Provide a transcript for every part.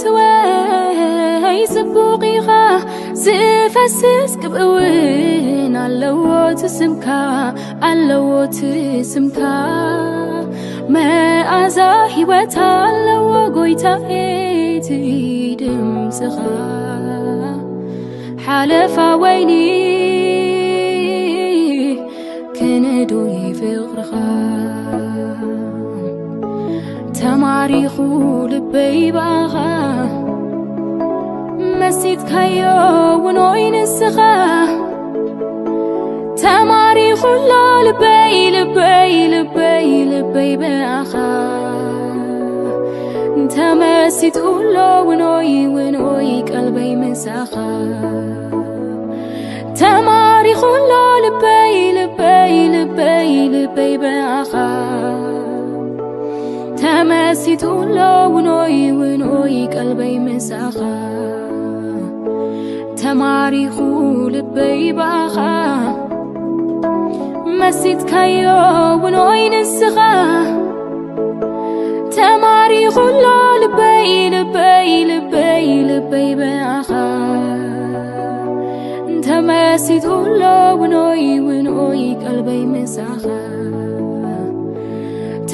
ትወይ ጽቡቕ ኢኻ፣ ዝፈስስ ቅብእ እውን ኣለዎ እቲ ስምካ፣ ኣለዎ እቲ ስምካ። መኣዛ ህይወት ኣለዎ ጎይታዬ እቲ ድምፅኻ። ሓለፋ ወይኒ ክንዱይ ፍቕርኻ። ተማሪኹ ልበይ ብኣኻ፣ መሲጥካዮ ውኖይ ንስኻ። ተማሪኹ ኣሎ ልበይ፣ ልበይ፣ ልበይ፣ ልበይ ብኣኻ። ተመሲጡ ኣሎ ውኖይ፣ ውኖይ ቀልበይ ምሳኻ። ተማሪኹ ኣሎ ልበይ፣ ልበይ፣ ልበይ ብኣኻ። ተመሲጡ ኣሎ ውኖይ፣ ውኖይ ቀልበይ ምሳኻ። ተማሪኹ ልበይ ብኣኻ። መሲጥካዮ ውኖይ ንስኻ። ተማሪኹ ኣሎ ልበይ፣ ልበይ፣ ልበይ፣ ልበይ ብኣኻ። እንተመሲጡ ኣሎ ውኖይ፣ ውኖይ ቀልበይ ምሳኻ።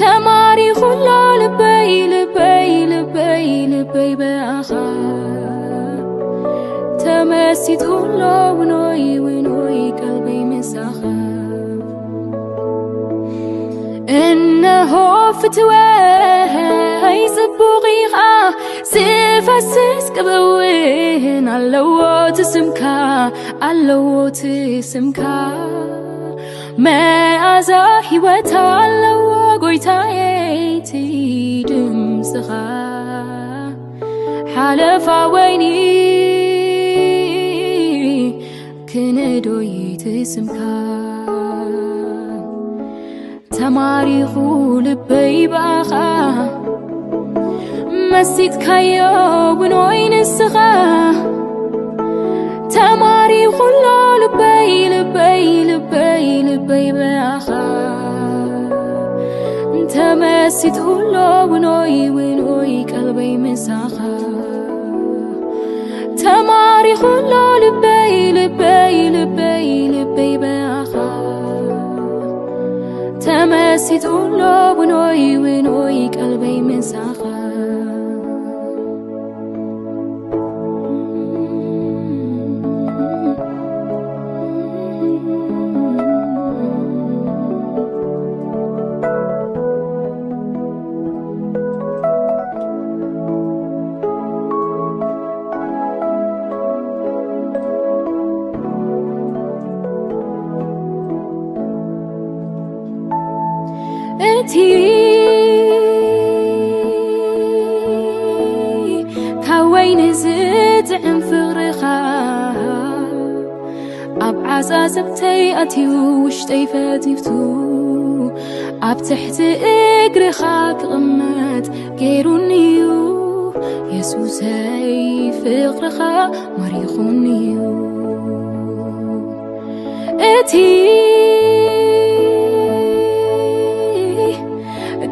ተማሪኹ ኣሎ ልበይ፣ ልበይ፣ ልበይ፣ ልበይ ብኣኻ። ተመሲጡ ኣሎ ውኖይ፣ ውኖይ ቀልበይ ምሳኻ። እነሆ ፍትወይ ጽቡቕ ኢኻ፣ ዝፈስስ ቅብእ እውን ኣለዎ እቲ ስምካ፣ ኣለዎ እቲ ስምካ። መኣዛ ህይወት ኣለዎ ጎይታዬ እቲ ድምፅኻ። ሓለፋ ወይኒ ክንዶይ እቲ ስምካ። ተማሪኹ ልበይ ብኣኻ፣ መሲጥካዮ ውኖይ ንስኻ። ተማሪኹ ኣሎ ልበይ፣ ልበይ፣ ልበይ፣ ልበይ ብኣኻ። ተመሲጡ ኣሎ ውኖይ፣ ውኖይ ቀልበይ ምሳኻ። ተማሪኹ ኣሎ ልበይ፣ ልበይ፣ ልበይ፣ ልበይ ብኣኻ። ተመሲጡ ኣሎ ውኖይ፣ ውኖይ ቀልበይ ምሳኻ። እቲ ካብ ወይኒ ዝጥዕም ፍቕርኻ ኣብ ዓጻጽምተይ ኣትዩ ውሽጠይ ፈቲፍቱ ኣብ ትሕቲ እግርኻ ክቕመጥ ገይሩኒዩ። የሱሰይ ፍቕርኻ ማሪኹኒዩ። እቲ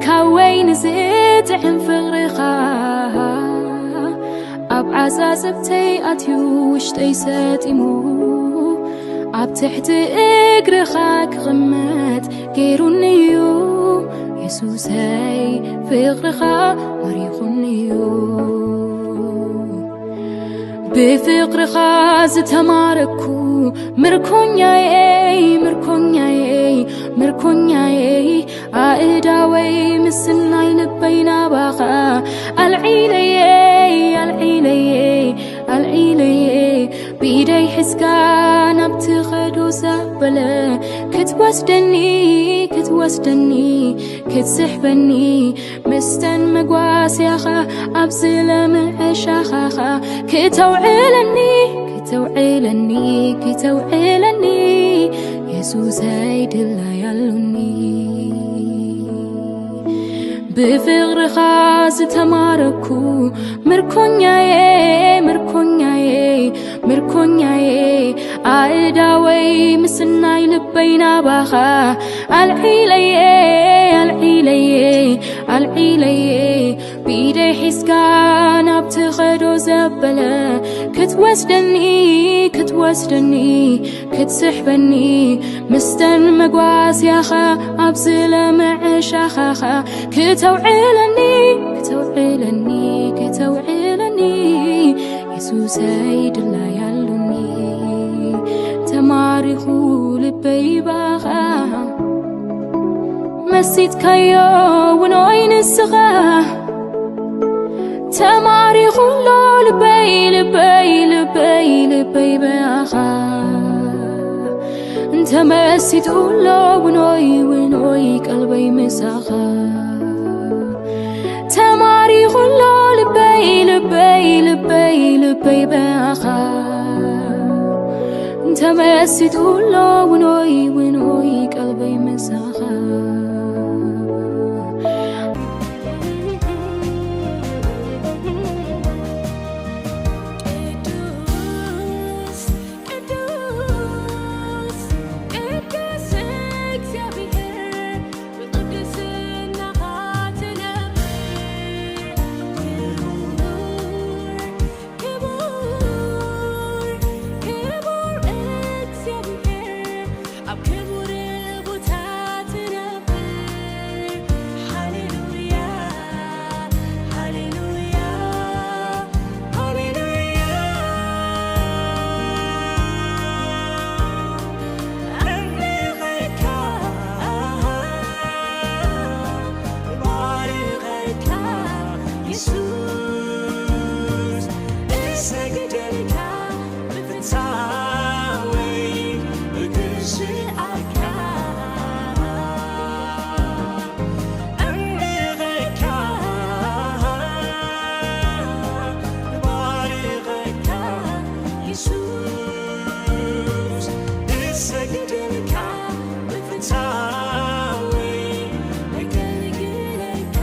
ካብ ወይኒ ዝጥዕም ፍቕርኻ ኣብ ዓጻጽምተይ ኣትዩ ውሽጠይ ሰጢሙ ኣብ ትሕቲ እግርኻ ክቕመጥ ገይሩኒዩ። የሱሰይ ፍቕርኻ ማሪኹኒዩ። ብፍቕርኻ ዝተማረኩ ምርኮኛየይ፣ ምርኮኛየይ፣ ምርኮኛየይ፣ ኣእዳወይ ምስናይ ልበይ ናባኻ ኣልዒለየይ፣ ኣልዒለየይ፣ ኣልዒለየይ፣ ብኢደይ ሒዝካ ናብቲ ኸዶ ዘበለ ክትወስደኒ፣ ክትወስደኒ፣ ክትስሕበኒ፣ ምስተን መጓስያኻ ኣብዚ ለምዕሻኻኻ ክተውዕለኒ፣ ክተውዕለኒ፣ ክተውዕለኒ፣ የሱሰይ ድላይ ኣሉኒ። ብፍቕርኻ ዝተማረኩ ምርኮኛየ፣ ምርኮኛየ፣ ምርኮኛየ፣ ኣእዳወይ ምስናይ ልበይ ናባኻ ኣልዒለየ ኣልዒለየ ኣልዒለየ ብኢደይ ሒዝካ ናብ ትኸዶ ዘበለ ክትወስደኒ ክትወስደኒ ክትስሕበኒ ምስተን መጓስያኻ ኣብ ዝለመዐ ሻኻኻ ክተውዕለኒ ክተውዕለኒ ክተውዕለኒ የሱሰይ ድላይ ኣሉኒ ተማሪኹ ልበይ ባኻ መሲጥካዮ ውኖይ ንስኻ ተማሪኹ ኣሎ ልበይ ልበይ ልበይ ባኻ እንተመሲጡ ኣሎ ውኖይ ውኖይ ቀልበይ ምሳኻ ተማሪኹ ኣሎ ልበይ ልበይ ልበይ በኻ እንተመሲጡ ኣሎ ውኖይ ውኖይ ቀልበይ ምሳኻ ቅዱስ ቅዱስ ቅዱስ እግዚኣብሔር ብቅድስናኻ ትነብር ክቡር ክቡር ክቡር እግዚኣብሔር ኣብ ክቡር ቦታ ትነብር ሃሌሉያ ሃሌሉያ ሃሌሉያ ኣምልኸካ ባርኸካ የሱስ እሰግደልካ ብፍትሓወይ እግዝኣካ ኣምልኸካ ባርኸካ የሱስ እሰግደልካ ብፍትሓወይ እገልግለካ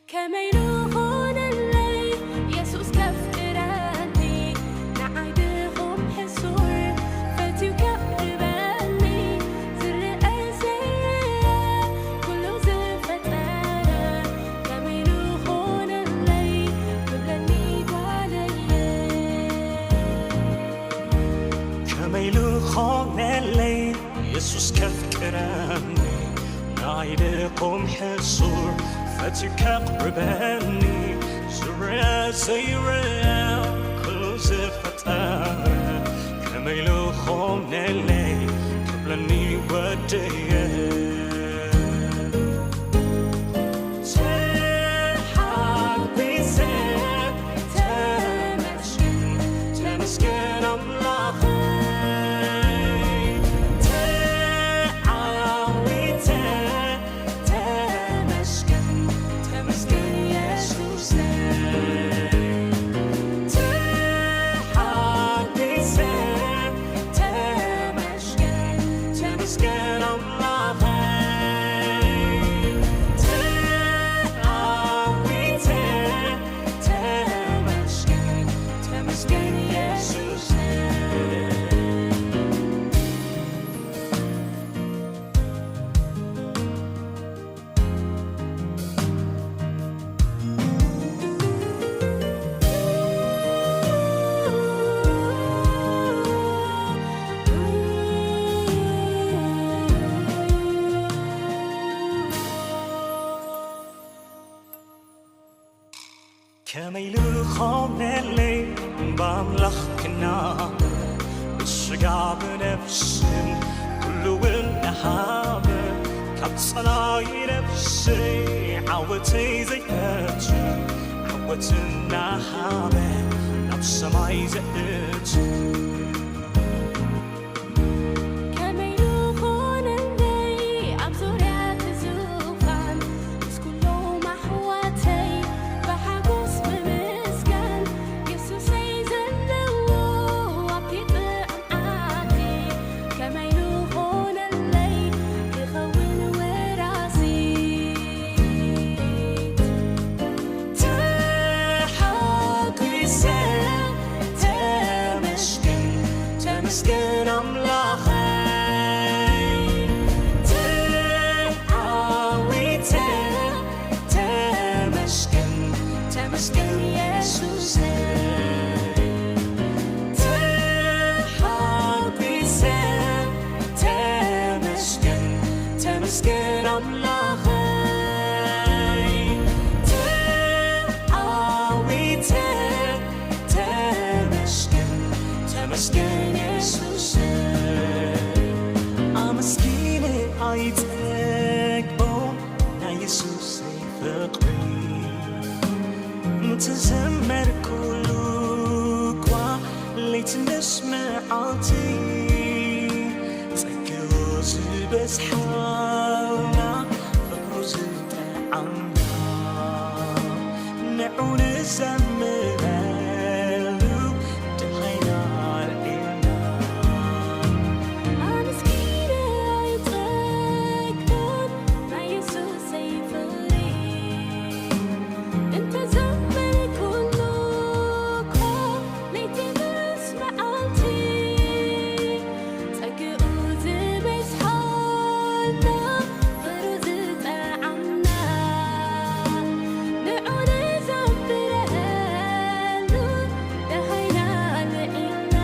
ከመይ ንኾነለይ የሱስ ከፍቅረኒ ንዓይ ድኹም ሕሱር ፈትዩ ከቕርበኒ ዝረአ ዘይረአ ኩሉ ዝፈጠረ ከመይ ንኾነለይ ክብለኒ ጓለየ ከመይ ንኾነለይ የሱስ ከፍቅረኒ ንዓይ ድኹም ሕሱር ፈትዩ ከቕርበኒ ዝረአ ዘይረአ ኩሉ ዝፈጠረ ከመይ ልኾነለይ ክብለኒ ወደየ ተሓጒሰ ተመስገን ተመስገን ኣምላኸይ ተዓዊተ ተመስገን ተመስገን የሱሰይ ተሓጒሰ ተመስገን ተመስገን ኣምላኸይ ተዓዊተ ተመስገን ተመስገን የሱሰይ ከመይ ልኾነለይ ብኣምላኽ ክናበ ብስጋ ብነፍስን ኩሉ እውን ንሃበ ካብ ጸላኢ ነፍሰይ ዓወተይ ዘይፈቱ ዓወት እናሃበ ናብ ሰማይ ዘእቱ ከመይ ዝኾነለይ ፍቕሪ እንተዘመርኩሉ እኳ ለይቲ ምስ መዓልቲ ጸግኡ ዝበዝሓልና ፍቕሩ ዝጠዓምና ንዑ ንዘምረሉ ደሃይና ኣልዒልና ኣመስጊነ ኣይጸግቦን ናይ የሱሰይ ፍቕሪ እንተዘመርኩሉ እኳ ለይቲ ምስ መዓልቲ ጸግኡ ዝበዝሓልና ፍቕሩ ዝጠዓምና ንዑ ንዘምረሉ ደሃይና ኣልዒልና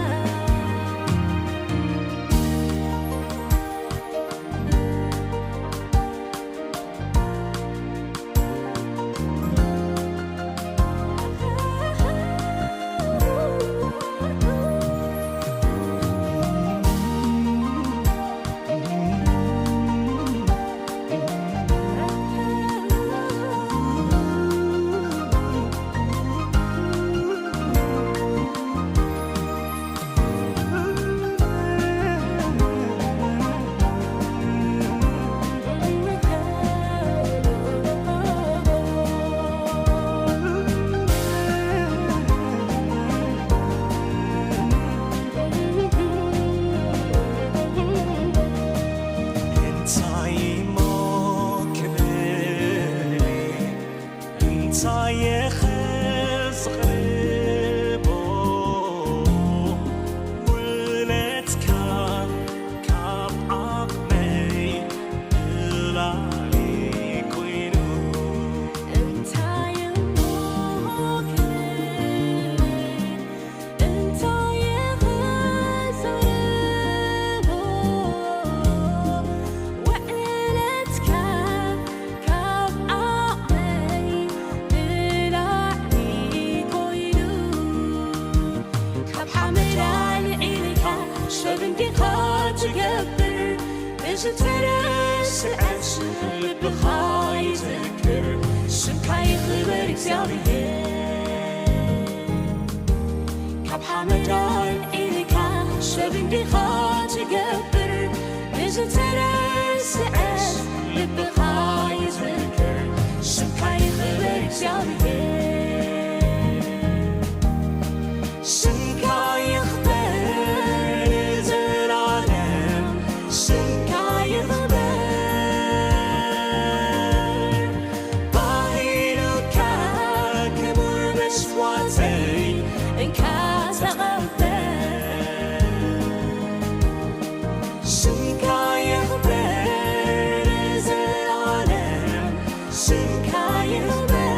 እንታይ እሞ ክብል እንታይ እየ ክዝኽርቦ ውለትካ ካብ ዓቕመይ ንላዕሊ ኮይኑ እንታይ እሞ ክብል እንታይ እየ ክዝኽርቦ ውዕለትካ ካብ ዓቕመይ ንላዕሊ ኮይኑ ካብ ሓመድ ኣልዒልካ ሰብ እንዲኻ ትገብር ብዝተረስዐት ልብኻ ይዝክር ስምካ ይኽበር እግዚኣብሔር ካብ ሓመድ ኣልዒልካ ሰብ እንዲኻ ትገብር ብዝተረስዐ ልብኻ ይዝክር ስምካ ይኽበር እግዚኣብሔር ስምካ ይኽበር ንዘላለም ስምካ ይኽበር ባህሉካ ክቡር መስዋዕተይ እንካ ተቐበል ስምካ ይኽበር ንዘላለም ስምካ ይኽበር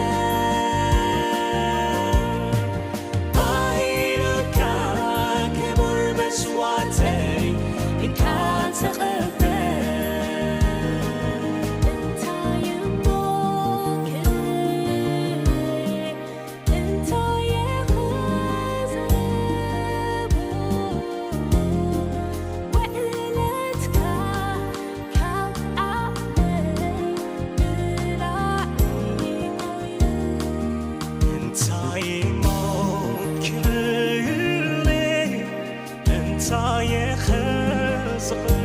ባህሉካ ክቡር መስዋዕተይ እንካ ተቐበል እንታይ እሞ ክብል እንታይ እየ ክዝርቦ ውዕለትካ ካብ ዓቕመይ ንላዕሊ ኮይኑ እንታይ እሞ ክብል እንታይ እየ ክዝኽርቦ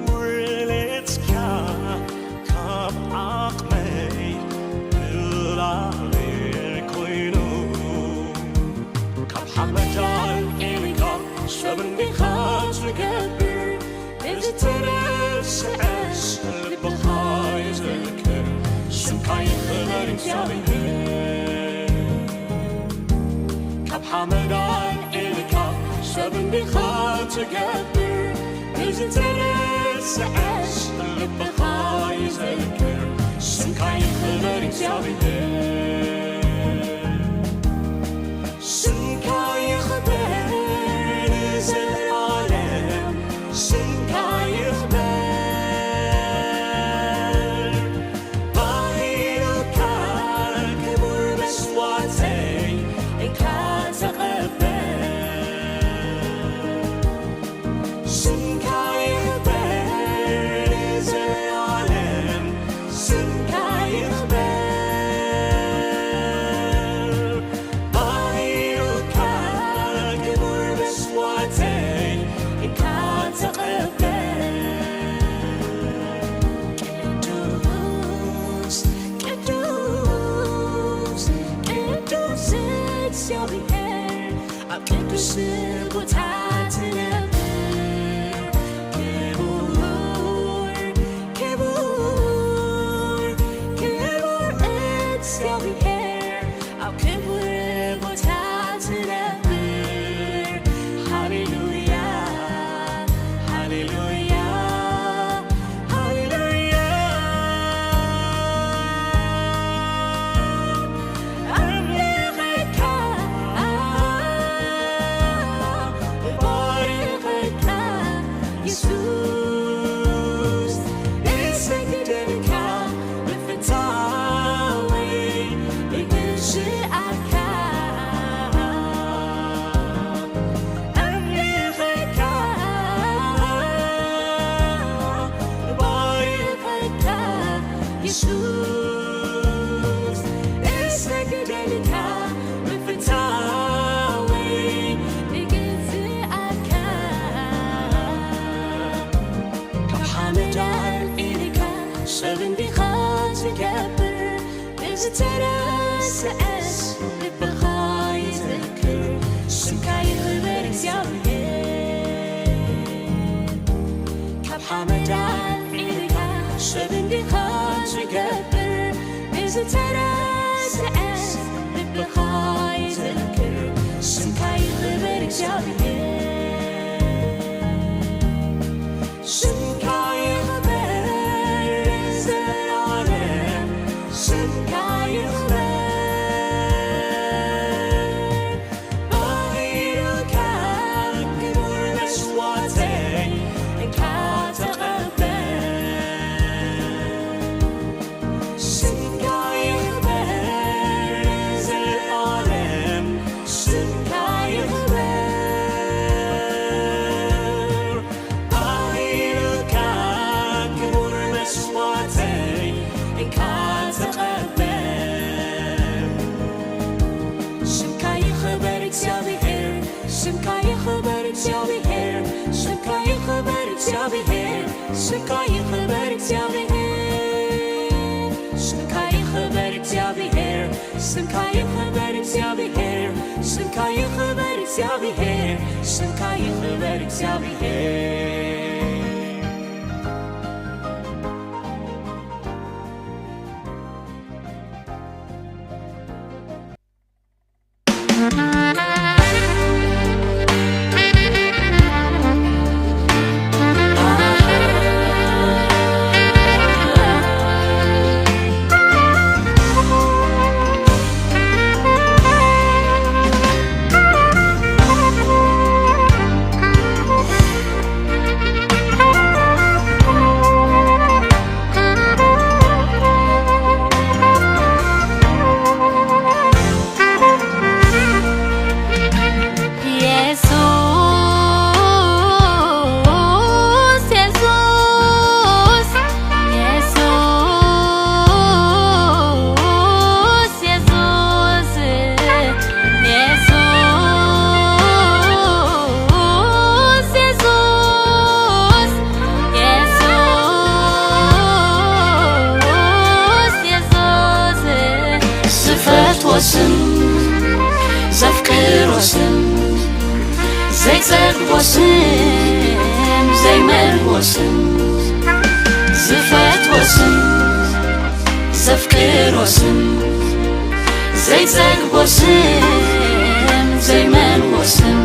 ውዕለትካ ካብ ዓቕመይ ንላዕሊ ኮይኑ ካብ ሓመድ ኣልዒልካ ሰብ እንዲኻ ትገብር ብዝተረስዐስ ልብኻ ይዝክር ስምካ ይኽበር እግዚኣብሔር ካብ ሓመድ ኣልዒልካ ሰብ እንዲኻ ትገብር ብዝተረስዐስ ልብኻ ይዝክር ስምካ ይኽበር እግዚኣብሔር ስምካ ይኽበር ንዘለዓለም ስምካ ይኽበር ባህሉካ ክቡር መስዋዕተይ እንካ ተቐበል ስምካ ይኽበር ንዘለዓለም ክቡር ቦታ ትነብር፣ ክቡር፣ ክቡር፣ ክቡር እግዚኣብሔር ኣብ ክቡር ቦታ ትነብር። ሃሌሉያ፣ ሃሌሉያ፣ ሃሌሉያ። ኣምልኸካ፣ እባርኸካ፣ የሱስ፣ እሰግደልካ፣ ምፍታወይ፣ እግዝኣካ። ኣምልኸካ፣ እባርኸካ፣ የሱስ፣ እሰግደልካ፣ ምፍታወይ፣ እግዝኣካ። ካብ ሓመድ ኣልዒልካ፣ ሰብ እንዲኻ ትገብር፣ ንዝተረስዐስ ልብኻ ይዝክር፣ ስምካ ይኽበር እግዚኣብሔር። ካብ ሓመድ ኣልዒልካ ሰብ እንዲኻ ትገብር፣ ንዝተረስዐስ ልብኻ ይዝክር፣ ስምካ ይኽበር እግዚኣብሔር። ስምካ ይኽበር ንዘለኣለም፣ ስምካ ይኽበር። ባህርካ ክቡር መስዋዕተይ እንካ ተቐበል። ስምካ ይኽበር ንዘለኣለም፣ ስምካ ይኽበር። ባህርካ ክቡር መስዋዕተይ እንካ ተቐበል። ስምካ ይኽበር እግዚኣብሔር፣ ስምካ ይኽበር እግዚኣብሔር፣ ስምካ ይኽበር እግዚኣብሔር፣ ስምካ ይኽበር እግዚኣብሔር፣ ስምካ ይኽበር እግዚኣብሔር፣ ስምካ ይኽበር እግዚኣብሔር፣ ስምካ ይኽበር እግዚኣብሔር፣ ስምካ ይኽበር እግዚኣብሔር። ዝፈትዎ ስም፣ ዘፍቅሮ ስም፣ ዘይጸግቦ ስም፣ ዘይመልዎ ስም። ዝፈትዎ ስም፣ ዘፍቅሮ ስም፣ ዘይጸግቦ ስም፣ ዘይመልዎ ስም።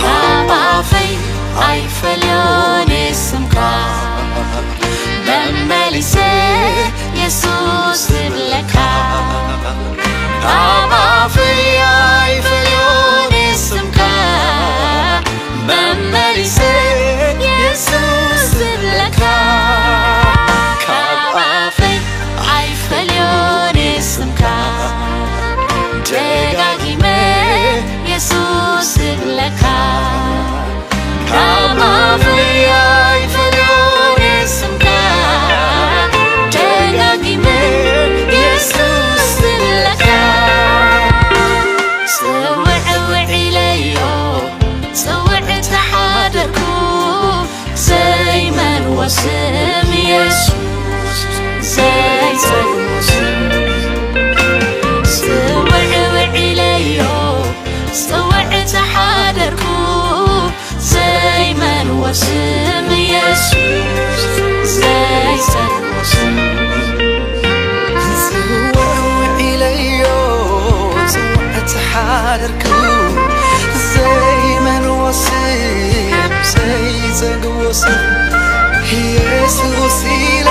ካብ ኣፈይ ኣይፈልዮን ስምካ፣ መመሊሰ የሱስ የሱስ ዘይጸግቦ ስም ጽውዕውዕ ኢለዮ፣ ጽውዕቲ ሓደርኩ ዘይመንዎ ስም የሱስ ዘይጸግቦ ስም ጽውዕውዕ ኢለዮ፣ ጽውዕቲ ሓደርኩ ዘይመንዎ ስም ዘይጸግቦ ስም የሱስ ኢለ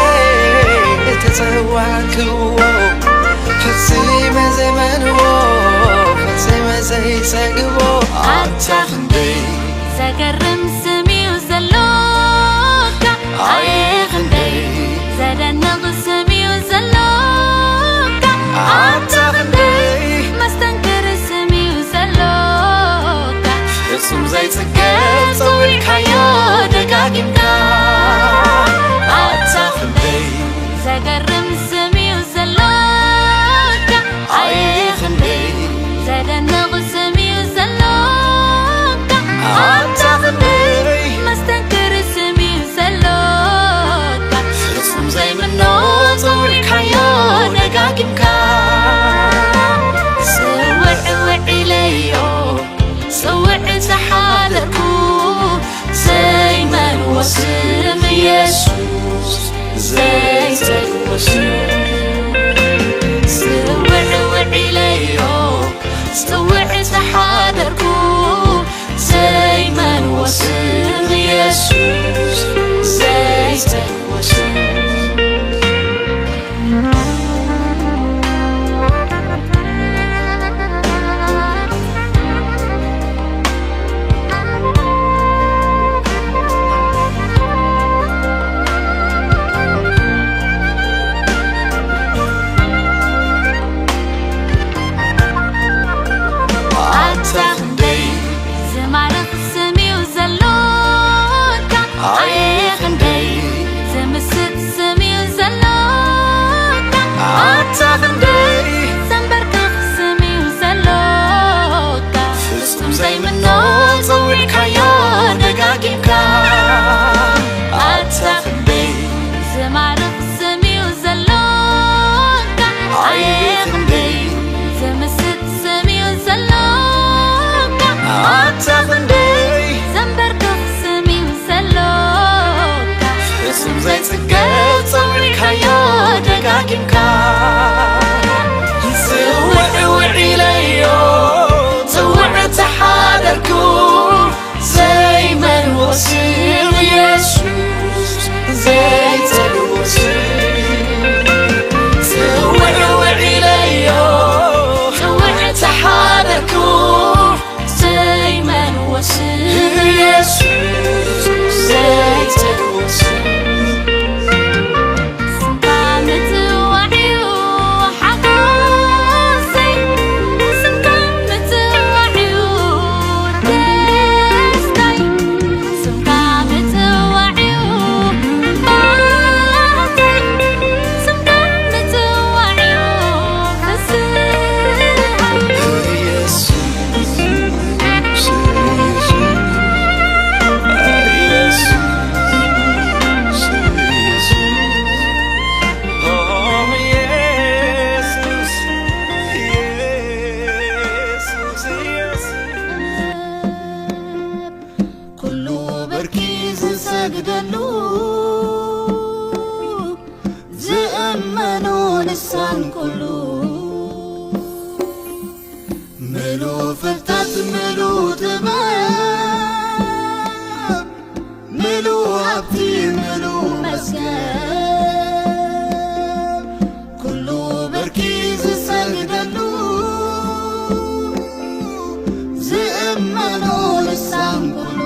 ተጸዋዕክዎ፣ ፈጺመ ዘይመንዎ፣ ፈጺመ ዘይጸግቦ ኣታ ክንደይ ዘገርም ስም እዩ ዘሎካ፣ ኣየ ክንደይ ዘደንቕ ስም እዩ ዘሎካ፣ ኣታ ክንደይ መስተንክር ስም እዩ ዘሎካ፣ ፍጹም ዘይጽገብ ጸዊዕካዮ ደጋጊምካ፣ ኣታ ክንደይ ዘገርም ስም እዩ ዘሎካ፣ ኣየ ክንደይ ዘደንቕ ስም እዩ ዘሎካ፣ ኣታ ክንደይ መስተንክር ስም እዩ ዘሎካ፣ ፍጹም ዘይምኖ ጸዊዕካዮ ደጋጊምካ፣ ጽውዕውዕ ኢለዮ፣ ጽውዕቲ ሓደርኩ ዘይመንዎ ስም የሱስ ዘይጸግቦ ስም ጽውዕውዕ ኢለዮ፣ ጽውዕቲ ሓደርኩ ዘይመንዎ ስም የሱስ ዘይጸግቦ ስም ኣታ ክንደይ ዝማርኽ ስም እዩ ዘሎካ፣ ኣየ ክንደይ ዝምስጥ ስም እዩ ዘሎካ፣ ኣታ ክንደይ ዘንበርክኽ ስም እዩ ዘሎካ፣ ፍጹም ዘይምኖ ጸዊዕካዮ ደጋጊምካ፣ ኣታ ክንደይ ዝማርኽ ስም እዩ ዘሎካ፣ ኣየ ክንደይ ዝምስጥ ስም እዩ ዘሎካ፣ ኣታ ክንደይ ዘንበርክኽ ስም እዩ ዘሎካ፣ ፍጹም ዘይጽገብ ጸዊዕካዮ ደጋጊምካ፣ ጽውዕውዕ ኢለዮ፣ ጽውዕቲ ሓደርኩ ዘይመንዎ ስም የሱስ ዘይጸግቦ ስም ጽውዕውዕ ኢለዮ፣ ጽውዕቲ ሓደርኩ ዘይመንዎ ስም የሱስ ዘይጸግቦ ስም ስምካ ምጽዋዕ'ዩ ሓጎሰይ፣ ስምካ ምጽዋዕ'ዩ ደስታይ፣ ስምካ ምጽዋዕ'ዩ እምባተይ፣ ስምካ ምጽዋዕ'ዩ ፍስሃይ። ኩሉ በርኪ ዝሰግደሉ፣ ዝእመኖ ንሳን ኩሉ፣ ምሉ ፍልጠት፣ ምሉ ጥበብ፣ ምሉ ሃብቲ፣ ምሉ መዝገብ፣ ኩሉ በርኪ ዝሰግደሉ፣ ዝእመኖ ንሳን ኩሉ፣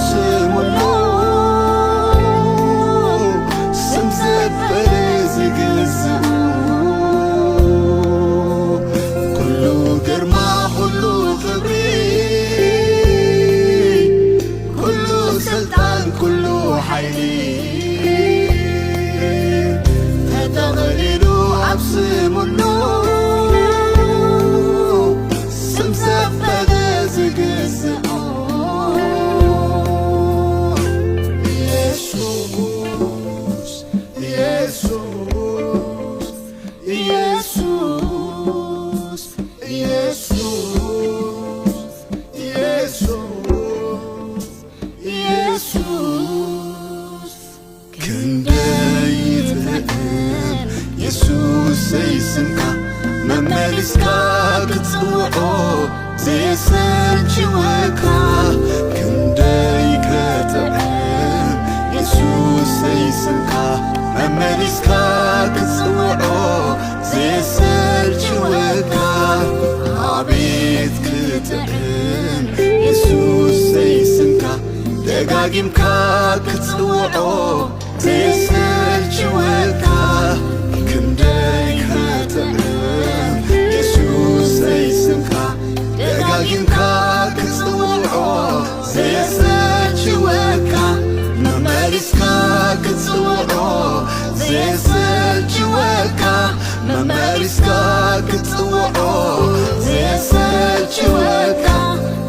ስምሉ ስም ዘበለ ዝግዝኡ ኩሉ ግርማ ኩሉ ክብሪ ኩሉ ስልጣን ኩሉ ሓይሊ ተጠቕሊሉ ኣብ ስምሉ ስም ዘበለ ዝግዝኡ ኢየሱስ ኢየሱስ ኢየሱስ ኢየሱስ ኢየሱስ ኢየሱስ ክንደይ ይጥዕም የሱሰይ ስምካ መመሊስካ ክትጽውዖ ዘየሰልችወካ ክንደይ ከጥዕም የሱሰይ ስምካ መመሊስካ ክትጽውዖ ዘየሰልችወካ ኣቤት ክጥዕም የሱሰይ ስምካ ደጋጊምካ ክትጽውዖ ዘየሰልችወካ ክንደይ ከጥዕም የሱሰይ ስምካ ደጋጊምካ ክትጽውዖ ዘየሰልችወካ መመሊስካ ክትጽውዖ ዘየሰልችወካ መመሊስካ ክትጽውዖ ዘየሰልችወካ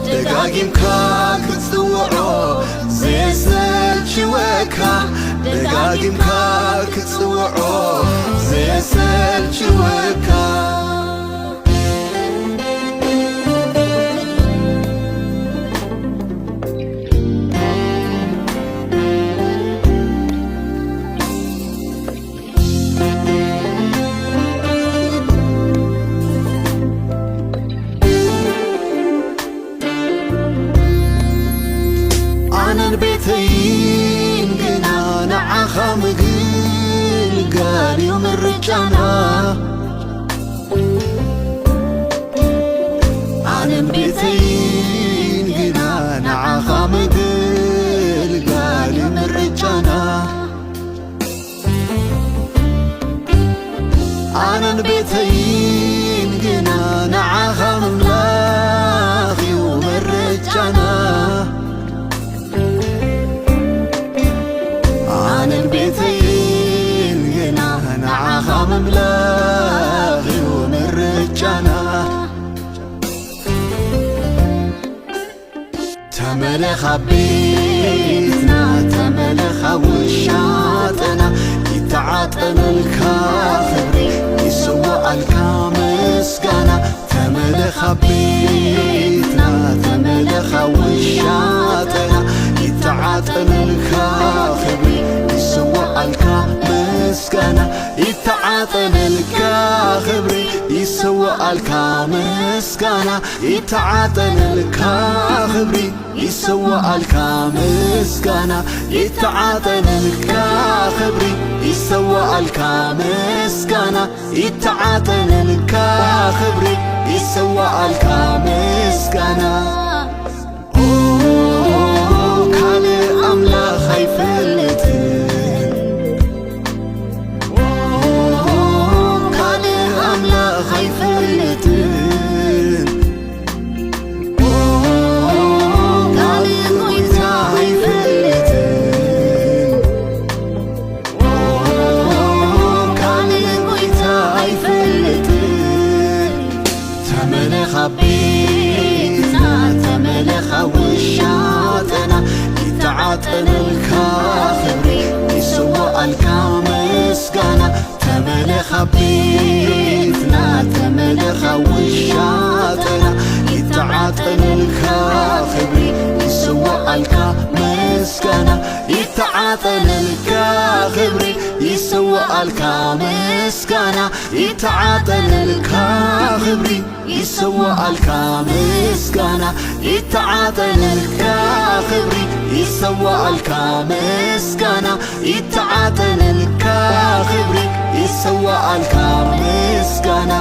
ደጋጊምካ ክትጽውዖ ዘየሰልችወካ ደጋጊምካ ክትጽውዖ ዘየሰልችወካ ኣነን ቤተይን ግና ንዓኻ ምግልጋል እዩ ምርጫና ኣነን ቤተይን ግና ንዓኻ ምግልጋል እዩ ምርጫና ኣነን ቤተይን ግና ንዓኻ ምምላኽ እዩ ምርጫና ኣነን ቤተይን ግና ንዓኻ ምምላኽ እዩ ምርጫና ተመለኻ ቤትና ተመለኻ ውሻጠና ይተዓጠነልካ ክብሪ ይስዋኣልካ ምስጋና ተመለኻ ቤትና ተመለኻ ውሻጠና ይተዓጠነልካ ክብሪ ይስዋኣልካ ምስጋና ይተዓጠነልካ ክብሪ ይስዋኣልካ ምስጋና ይተዓጠነልካ ክብሪ ይሰዋኣልካ ምስጋና ይተዓጠነልካ ክብሪ ይሰዋኣልካ ምስጋና ይተዓጠነልካ ክብሪ ይሰዋኣልካ ምስጋና ኦ ካልእ ኣምላኽ ኣይፈልጥን ኦ ካልእ ኣምላኽ ኣይፈልጥን ተመለኻ ቤትና ተመለኻ ውሻጠና ይተዓጠነልካ ክብሪ ይስዋኣልካ ምስጋና ተመለኻ ቤትና ተመለኻ ውሻጠና ይተዓጠነልካ ክብሪ ይስዋኣልካ ምስጋና ይተዓጠነልካ ክብሪ ይስዋኣልካ ምስጋና ይተዓጠነልካ ክብሪ ይሰዋኣልካ ምስጋና ይተዓጠነልካ ክብሪ ይሰዋኣልካ ምስጋና ይተዓጠነልካ ክብሪ ይሰዋኣልካ ምስጋና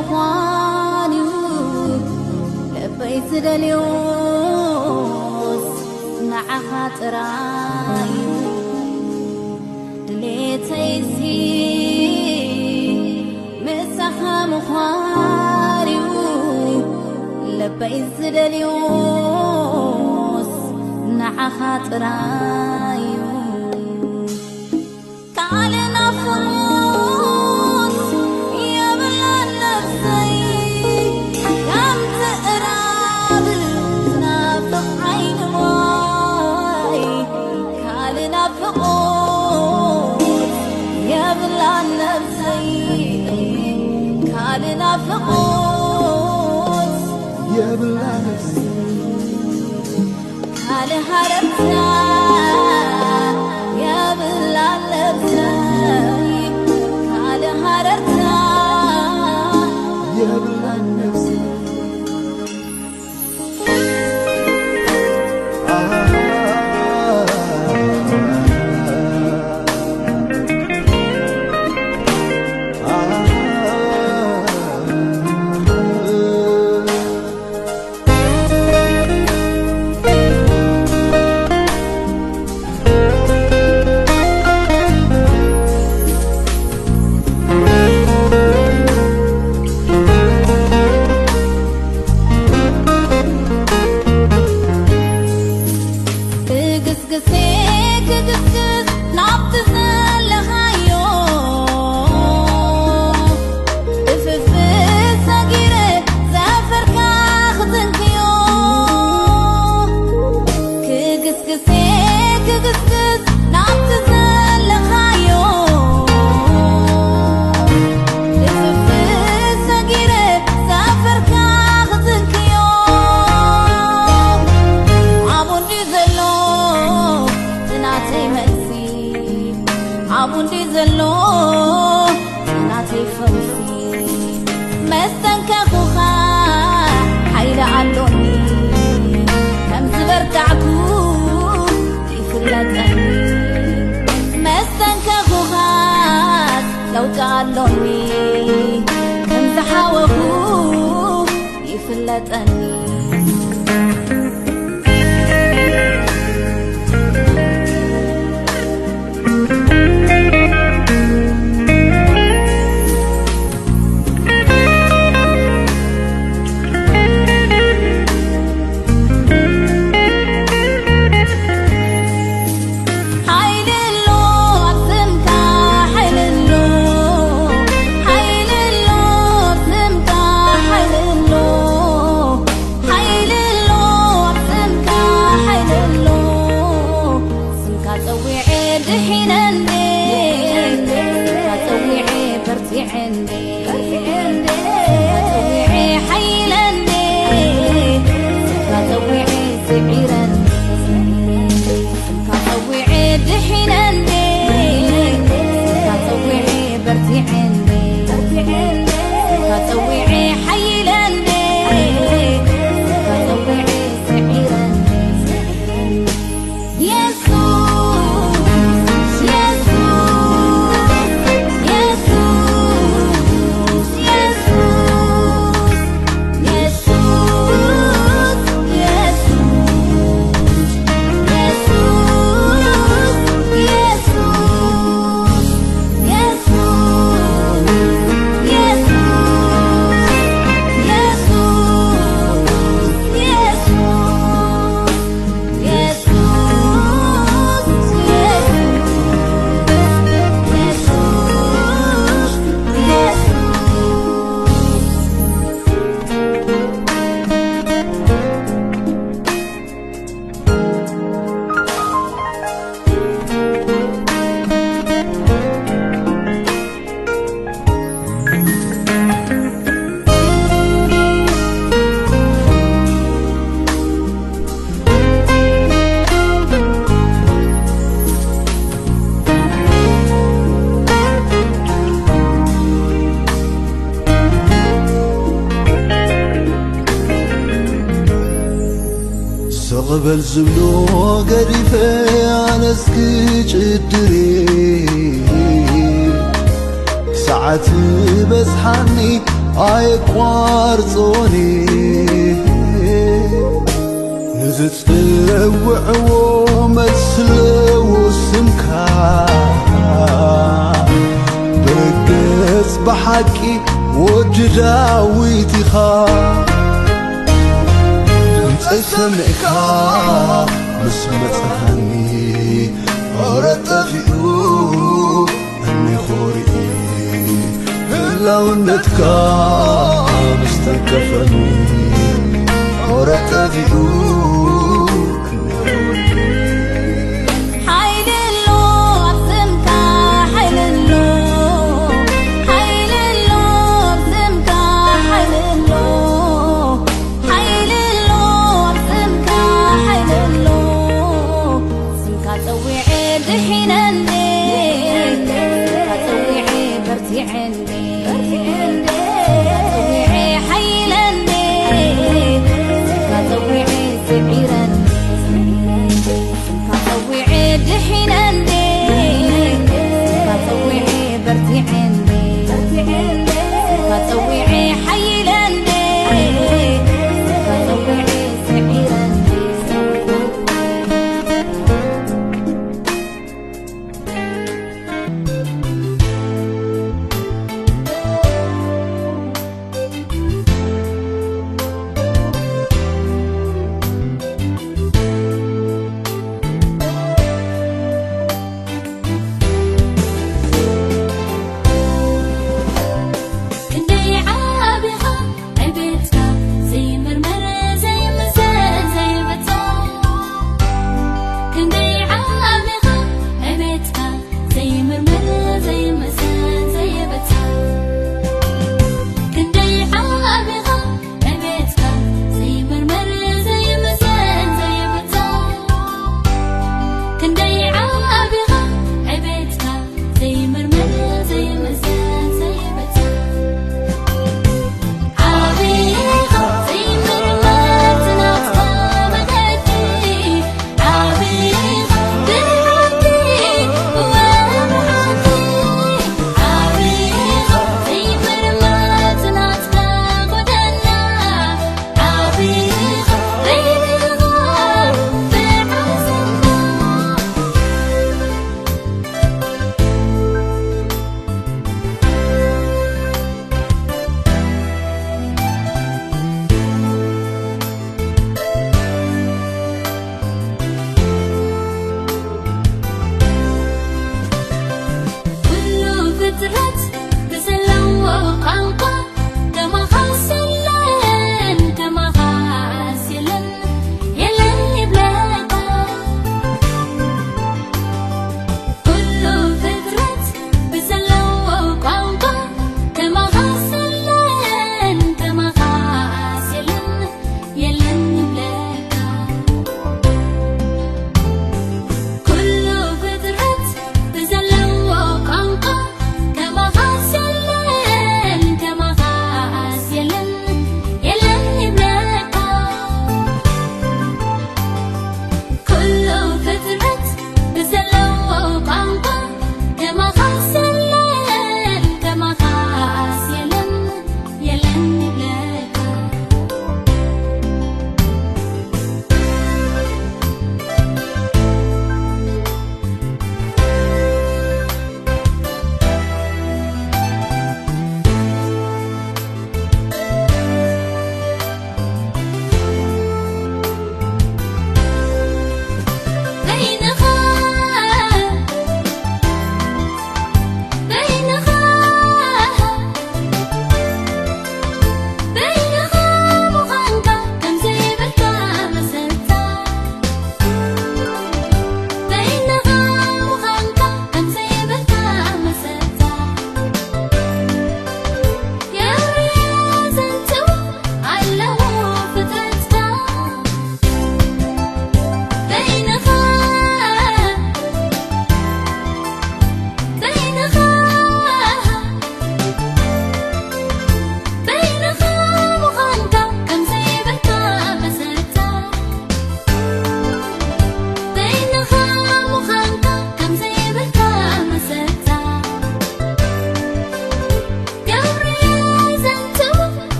ምዃን እዩ ልበይ ዝደልዮስ ንዓኻ ጥራይ እዩ። ድሌተይሲ ምሳኻ ምዃን እዩ ልበይ ዝደልዮስ ንዓኻ ጥራይ እዩ። ካልእ ናፍቖት የብላን ነብሰይ፣ ከም ትእራብ ትናፍቕ ዓይኒ ማይ። ካልእ ናፍቖት የብላን ነብሰይ፣ ካልእ ናፍቖት የብላን ነብሰይ። ካልእ ሃረርታ የብላን ነብሰይ፣ ካልእ ሃረርታ የብላን ነብሰይ። ክግስግሴ ክግስግስ ናብቲ ዘለኻዮ፣ እፍፍ ሰጊረ ዘፈርካ ክትንክዮ። ክግስግሴ ክግስግስ ናብቲ ዘለኻዮ፣ እፍፍ ሰጊረ ዘፈርካ ክትንክዮ። ኣብኡ እንድዩ ዘሎ ናተይ መልሲ፣ ኣብኡ እንድዩ ዘሎ ናተይ ፈውሲ። መስተንከኹኻ ሓይሊ ኣሎኒ፣ ከም ዝበርታዕኩ ይፍለጠኒ። መስተንከኹኻስ ለውጢ ኣሎኒ፣ ከም ዝሓወኹ ይፍለጠኒ። ሓይሊ ኣሎ ኣብ ስምካ፣ ሓይሊ ኣሎ፣ ሓይሊ ኣሎ ኣብ ስምካ፣ ሓይሊ ኣሎ፣ ሓይሊ ኣሎ ኣብ ስምካ፣ ሓይሊ ኣሎ። ስምካ ጸዊዐ ድሒነ እንዴ፣ ስምካ ጸዊዐ በርቲዐ እንዴ፣ ስምካ ጸዊዐ ሓይለ እንዴ፣ ስምካ ጸዊዐ ስዒረ እንዴ። ስምካ ጸዊዐ ድሒነ እንዴ፣ ስምካ ጸዊዐ በርቲዐ እንዴ፣ ስምካ ጸዊዐ ሓይለ እንዴ፣ ስምካ ጸዊዐ ስዒረ እንዴ። የሱስ፣ የሱስ፣ የሱስ፣ የሱስ። ስቕ በል ዝብሎ ገዲፈ ኣነስ ክጭድር፣ ሰዓት በዝሓኒ ኣየቋርጾኒ ንዝጽውዕዎ መስለዎ ስምካ ብርግጽ ብሓቂ ወዲ ዳዊት ኢኻ። ድምፀይ ሰሚዕካ ምስ መፅኻኒ ኦረ ጠፊኡ እኒ ኾሪኢ ህላውነትካ ምስ ተንከፈኒ ኦረ ጠፊኡ እኒ ኾሪኢ ሓይሊ ኣሎ ኣብ ስምካ ሓይሊ ኣሎ ሓይሊ ኣሎ ኣብ ስምካ ሓይሊ ኣሎ ሓይሊ ኣሎ ኣብ ስምካ ሓይሊ ኣሎ ስምካ ጸዊዐ ድሒነኒ ስምካ ጸዊዐ በርቲዐኒ ስምካ ጸዊዐ ሓይለኒ ስምካ ጸዊዐ ስዒረ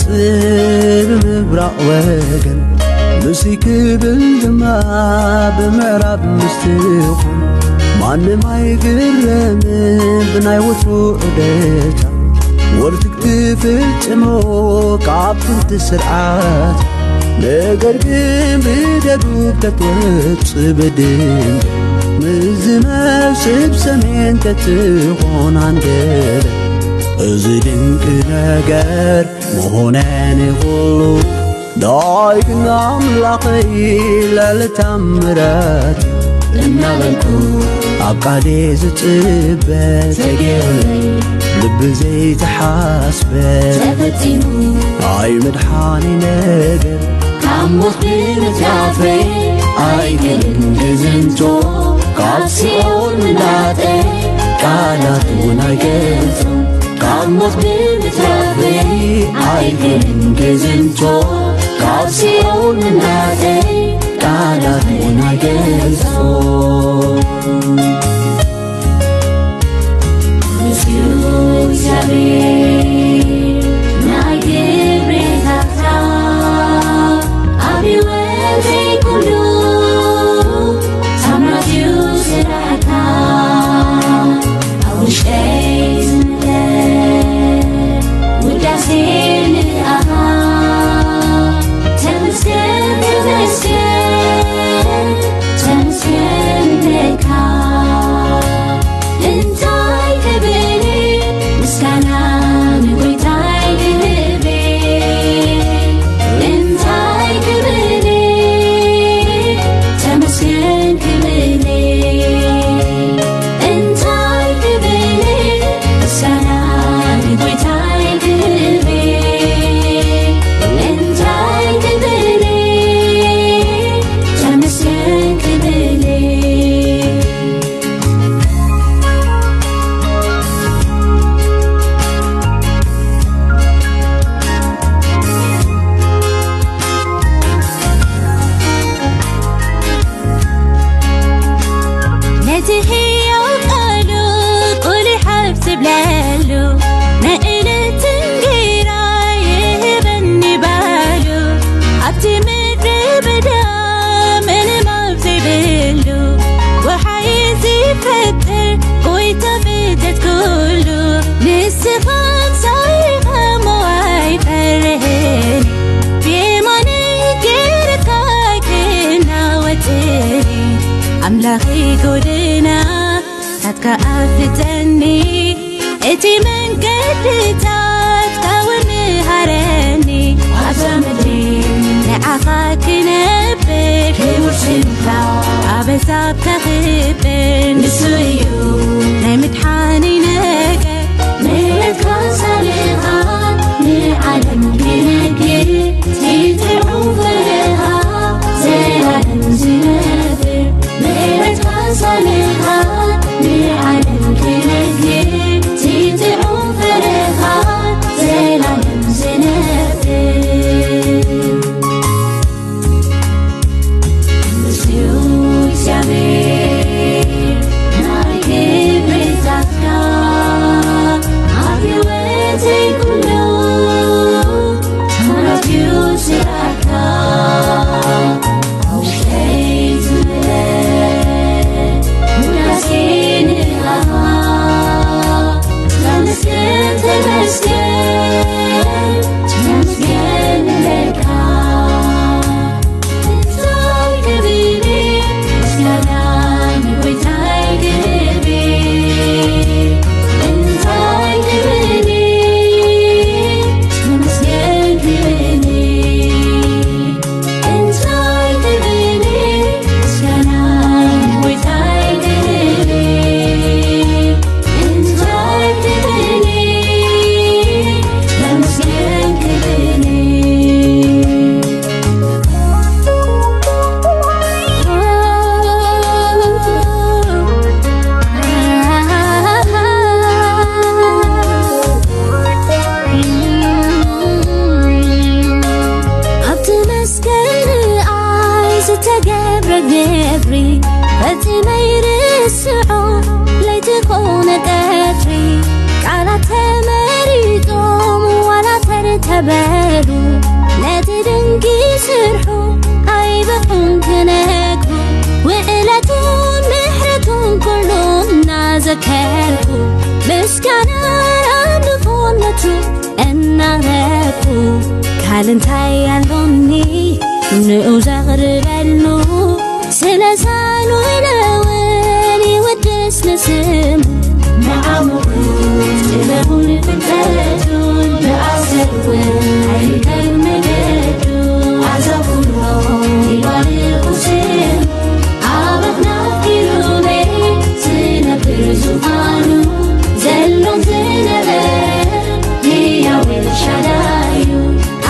ብምብራቕ ወገን ንሱይ ክብል ድማ ብምዕራብ ምስ ትኾን ማንም ኣይግረምን ብናይ ወትሩ ዑደታ ወልፊ ክትፍጽሞ ካብ ጥንቲ ስርዓት ነገር ግን ብደቡብ ተትወጽእ ብድን ምስ ዝመስብ ሰሜን ተትኾን ኣንደለ እዚ ድንቂ ነገር ምኾነ ንኹሉ ዳይ ግን ኣምላኸይ ልዕሊ ታምራት እናበልኩ ኣብ ቃሌ ዝጽበ ተገይሩለይ ልቢ ዘይተሓስበ ተፈጺሙ ኣይ መድሓኒ ነገር ካብ ሞት ብምትራፈይ ኣይክልን ክዝንቶ ካብ ሲኦል ምናጠይ ቃላት እውን ኣይገልጾ ካብ ሞት ብምትራፈይ ኣይክልን ክዝንቶ ካብ ሲኦል ምናጠይ ቃላት እውን ኣይገልጾ ምስዩ እግዚኣብሔር ናይ ክብሪ ታታ ኣብ ህይወተይ ኩሉ ታምራት እዩ ስራሕካ ኣብ ውሽጠይ ዝምለስ ውዳሴ ንኣኻ ተመስገን ተመስገን ተመስገን ንብለካ እንታይ ክብል ምስጋና ንጎይታይ ክህብ እንታይ ክብል ተመስገን ክብል እንታይ ክብል ምስጋና ንጎይታይ ክህብ እንታይ ክብል ተመስገን ክብል ነቲ ህያው ቃሉ ቁሊሕ ኣብ ዝብለሉ ንእለት እንጌራ ይህበኒ ባሉ ኣብቲ ምድሪ በዳ ምንም ኣብ ዘይብሉ ወሓይ ዝፈጥር ጎይታ ፍጥረት ኩሉ ንስኻ ሳይኻ እሞ ኣይፈርህን ብየማነይ ገይርካ ክናወጥኒ ኣምላኸይ ጎደና ናትካ ኣፍልጠኒ እቲ መንገድታትካ እውን ምሃረኒ ኣብዛ ምድሪ ንዓኻ ክነብር ክቡር ስምካ ኣበሳብ ከኽብር ንሱ እዩ ናይ ምድሓኒ ነገር ምሕረትካ ሳልኻ ንዓለም ክነግር ትንትዑ ፍርኻ ዘላለም ዝነብር ምሕረትካ ሳልኻ ንዓለም ክነግር ትንትዑ ፍርኻ ዘላለም ዝነብር ንሱ እግዚኣብሔር ናይ ክብሪ ዛፍካ ኣብ ህይወተይ ኩሉ ተመልክዩ ስራሕካ ኣብ ውሽጠይ ዝመለ ውዳሴ ንኣኻ ተመስገን ተመስገን ተመስገን ንብለካ ኣብቲ መስቀል ንኣይ ዝተገብረ ግብሪ ፈጺመ ይርስዖ ለይቲ ኮነ ቀትሪ ቃላት ተመሪጾም ዋላ ተርተ በሉ ነቲ ድንቂ ስርሑ ኣይበቕዑን ክነግሩ፣ ውዕለቱን ምሕረቱን ኩሉ እናዘከርኩ፣ ምስጋና ኣምልኾነቱ እናረኩ፣ ካል እንታይ ኣሎኒ ንኡ ዘቕርበሉ? ስለ ሳኑ ኢለ እውን ይውድስ ንስሙ። ንዓሙኡ ጥበቡን ፍልጠቱን ብኣሰር እውን ኣይርከብ መገዱ። ኣዛኹሎ ይባርኹ ስሙ። ኣብ ኣኽናፍ ኪሩቤል ዝነብር ዙፋኑ ዘሎን ዝነበረ ህያው ኤልሻዳይ እዩ።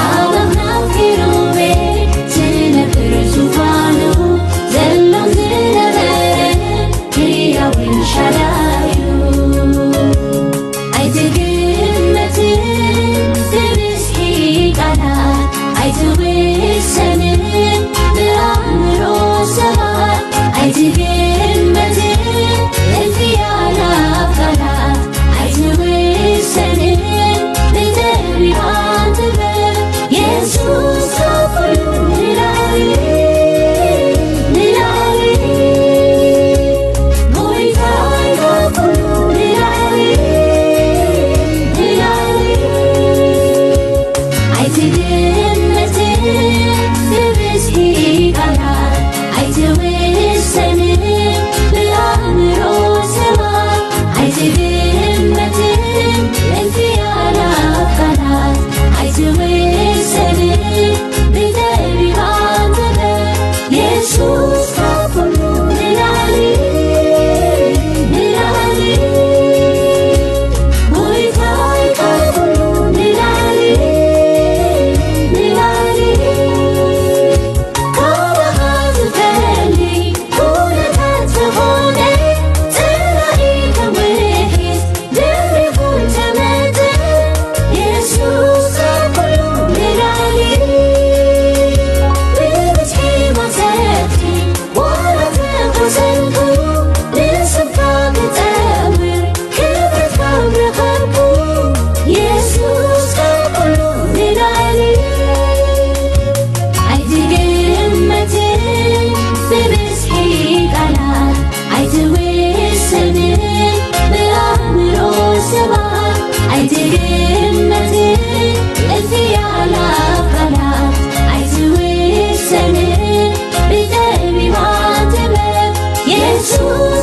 ኣብ ኣኽናፍ ኪሩቤል ዝነብር ዙፋኑ ዘሎን ዝነበረ ህያው ኤልሻዳይ እዩ። ኣይትግመትን ብብዝሒ ቃላት፣ ኣይትውሰንን ብኣእምሮ ሰባት፣ ኣይትግመትን እልፊ ኣእላፍ ቃላት፣ ኣይትውሰንን ብጠቢባን ጥበብ፣ የሱስ ካብ ኩሉ ንላዕሊ፣ ንላዕሊ፣ ጎይታይ ካብ ኩሉ ንላዕሊ፣ ንላዕሊ። ኣይትግመትን ብብዝሒ ቃላት፣ ኣይትውሰንን ብኣእምሮ ሰባት፣ ኣይትግመትን እልፊ ኣእላፍ ቃላት፣ ኣይትውሰንን ብጠቢባን ጥበብ፣ የሱስ ካብ ኩሉ ንላዕሊ፣ ንላዕሊ፣ ጎይታይ ካብ ኩሉ ንላዕሊ፣ ንላዕሊ። ካባኻ ዝፈሊ ኩነታት ዝኾነ፣ ጸላኢ ከም ውሒድ ደሪኹ እንተመጸ፣ የሱስ ካብ ኩሉ ንላዕሊ። ብብዝሒ ማሰርቲ ዋላ ተቖሰልኩ፣ ንስምካ ክጸውር ክብረት ካብ ረኸብኩ፣ የሱስ ካብ ኩሉ ንላዕሊ። ኣይትግመትን ብብዝሒ ቃላት፣ ኣይትውሰንን ብኣእምሮ ሰባት፣ ኣይትግመትን እልፊ ኣእላፍ ቃላት፣ ኣይትውሰንን ብጠቢባን ጥበብ፣ የሱስ